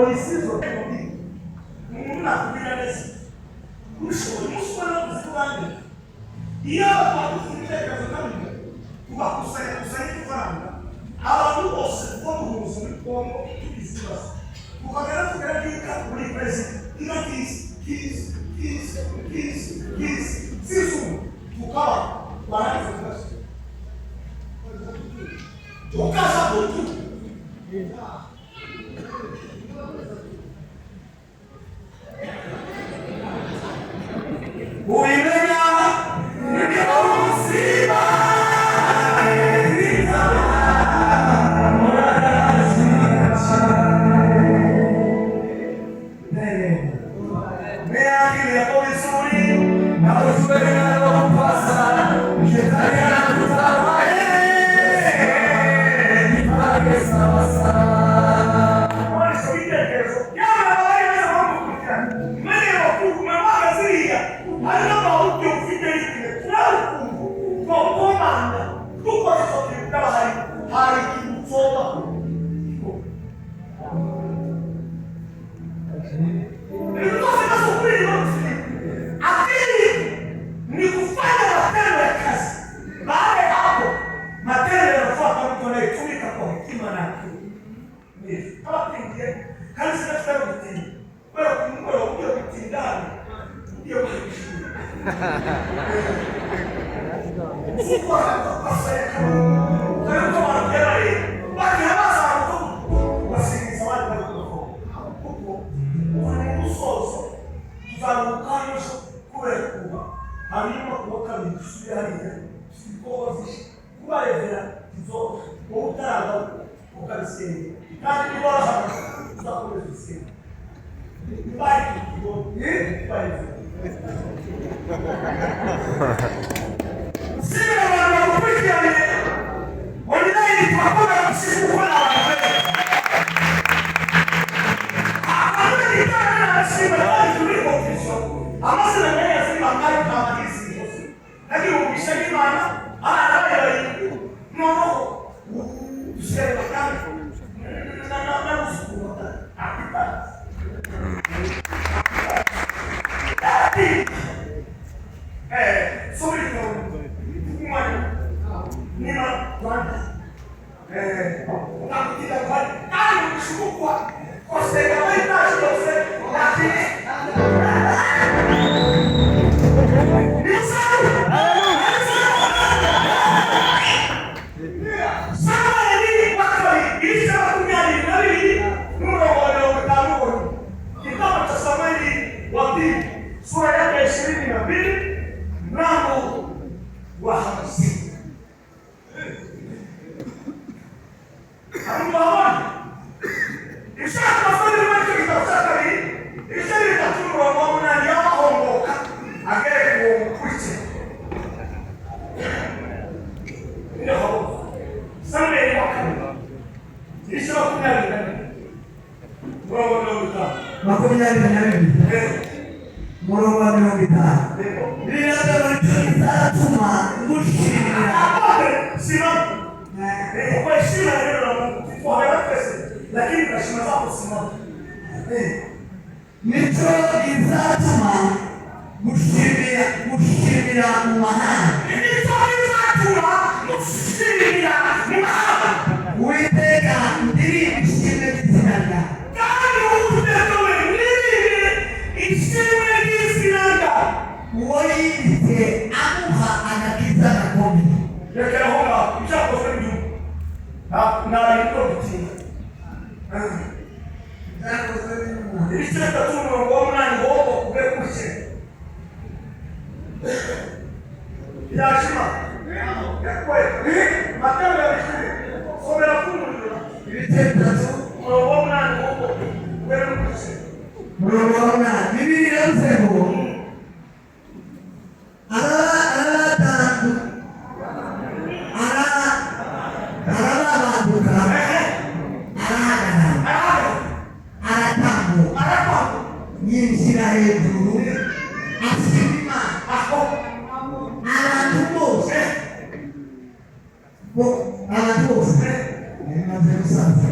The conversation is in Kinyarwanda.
Ibisubizo umuntu nakubwira neza ubishoboye umunsi umwe navuze ko bandi iyo twaguze ibitekerezo kandi tugakusanya kusanya ifaranga abantu bose uko duhuza muri Kongo tugize ibibazo tukagera tugera nk'inka muri perezida inka kizi kizi kizi kizi kizi zizungu tukaba barangiza tugashyira tukaza kutu ubimenya nibyo ubuzima. Ni kufanya matendo ya kazi. Baada ya hapo, matendo yanafuata mtu anayetumika kwa hekima na akili. Kama kuingia, kanisa katika kutini. Wewe kumwona ukiwa kutindani, ndio kushukuru. Sikuwa hapa ya kama. Kwa hiyo kama yeye, baki hapa kwa basi zawadi kwa huko. Wanakusoso. Tuzarukanisho kule kuba. Hanyuma kuwa kabiri dusubire hariya ibikorwa byinshi kubarevera tuzo wowe utaragaruka ukabisenga kandi niba warahagaze uzakomeza ubisenga niba ari ikigo kubarevera sibira abantu bagukurikiranye online turakomera gusiga gukora abantu benshi abantu bitana n'abashima bari muri office amazina nayo yazima nk'ayo ntabagisi nagihugisha n'Imana abana bayo barindwi noneho dusigaye batanu n'abuzukuru batanu subito nima Rwanda nakutida Rwanda kandi ukishukwa koseka witashose lakini sura yake 22 mlango wa 50. Hamuona? Ishaka mafanya mwanzo kitabu cha kabili. Ishaka tatu wa mwana ni hongoka. Agere kuiche. Ndio. Samueli wa kabili. Ishaka 22. Mlango wa 22. Murongo wa 50. Bibiliya ngushimira. Simama. Kwa heshima ya neno la Mungu. Kwa pesa. Lakini kwa heshima zako simama. Nico izatuma gushimira gushimira mu mahanga. Nico izatuma gushimira mu mahanga. Uwiteka ndirimba ishimwe ry'izina ryawe. Kandi Uwiteka we ndirimbe ishimwe ry'izina ryawe. Uwo yimitse amuha agakiza gakomeye. Rekera aho ngaho ibyakozwe n'igihugu. Nta gutinda. Ibyakozwe n'igihugu. Ibice bitatu umurongo wa 8 ngomba kube kurikira. Yashima. Yakwe. Matendo ya mitume. Somera kumuriro. Ibice bitatu umurongo wa 8 ngomba kube kurikira. Umurongo wa 8. Bibiliya iravuze ngo arababanduka arahagarara aratambuka yinjira hejuru ashima Imana. Abantu bose abantu bose bimaze gusaza.